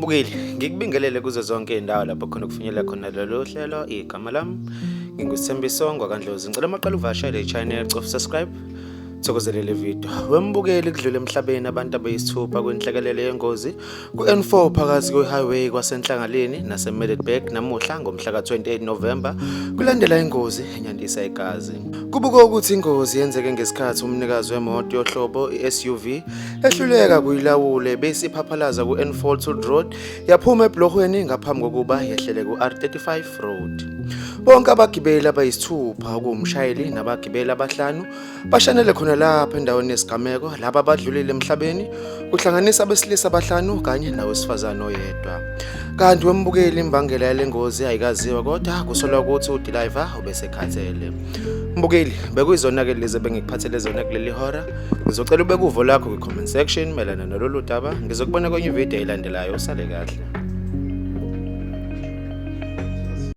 Mbukeli, ngikubingelele kuzo zonke izindawo lapho khona kufinyelela khona lolu hlelo. Igama lami nginguSithembiso ngwakaNdlozi. Ngicela maqala uvakashele i-channel, cofa subscribe, thokozele le video. Wembukeli, kudlule emhlabeni abantu abayisithupha kwinhlekelele yengozi ku-N4 phakathi kwe-highway kwaseNhlangaleni naseMiddelburg namuhla ngomhla ka-28 November kulandela ingozi enyantisa igazi. Kubukwa ukuthi ingozi yenzeke ngesikhathi umnikazi wemoto yohlobo i-SUV ehluleka kuyilawule bese iphaphalaza ku-N4 Toll Road yaphuma ebhulohweni ngaphambi kokuba yehlele ku-R35 Road. Bonke abagibeli abayisithupha okuwumshayeli nabagibeli abahlanu bashanele khona lapha endaweni yesigameko. Laba abadlulile emhlabeni kuhlanganisa abesilisa abahlanu kanye nawesifazane oyedwa. Kanti wembukeli, imbangela yale ngozi ayikaziwa kodwa kusolwa ukuthi udilayiva ubesekhathele. Mbukeli, bekuyizona-ke lezi ebengikuphathele zona kuleli hora. Ngizocela ubeke uvo lakho kwi-comment section mayelana nalolu daba. Ngizokubona kwenye ividiyo elandelayo. Usale kahle.